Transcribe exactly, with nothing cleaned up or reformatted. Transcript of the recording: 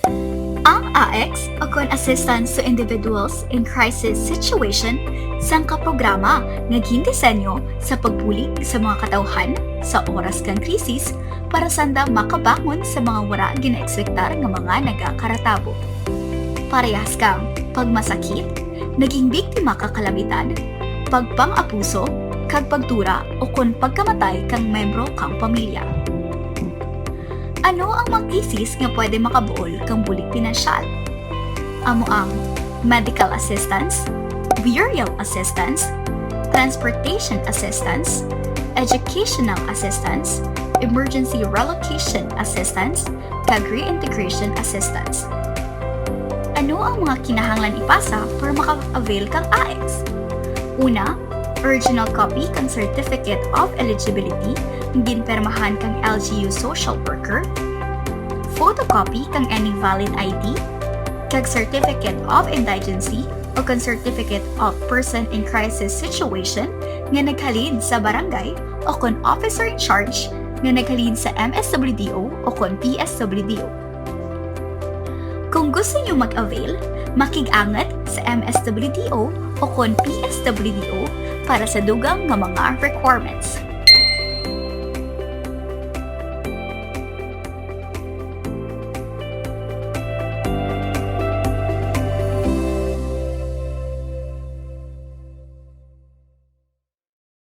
Ang AICS, ukon Assistance to Individuals in Crisis Situation, sangka programa nga gindisenyo sa pagbulig sa mga katawhan sa oras kang krisis para sanda makabangon sa mga wara ginaekspektar nga mga nagakaratabo. Parehas kang pagmasakit, naging biktima ka kalamidad, pagpang-abuso, kag pagtura ukon pagkamatay kang membro kang pamilya. Ano ang mga krisis nga pwede makabuol kang bulig pinansyal? Amo ang medical assistance, burial assistance, transportation assistance, educational assistance, emergency relocation assistance, kag reintegration assistance. Ano ang mga kinahanglan ipasa para maka-avail kang AICS? Una, original copy kang Certificate of Eligibility nga ginpirmahan kang L G U social worker, photocopy kang any valid I D, kag Certificate of Indigency ukon Certificate of Person in Crisis Situation nga naghalin sa barangay ukon officer in charge nga naghalin sa M S W D O ukon P S W D O. Kung gusto nyo mag-avail, makig-angut sa M S W D O ukon P S W D O para sa dugang nga mga requirements.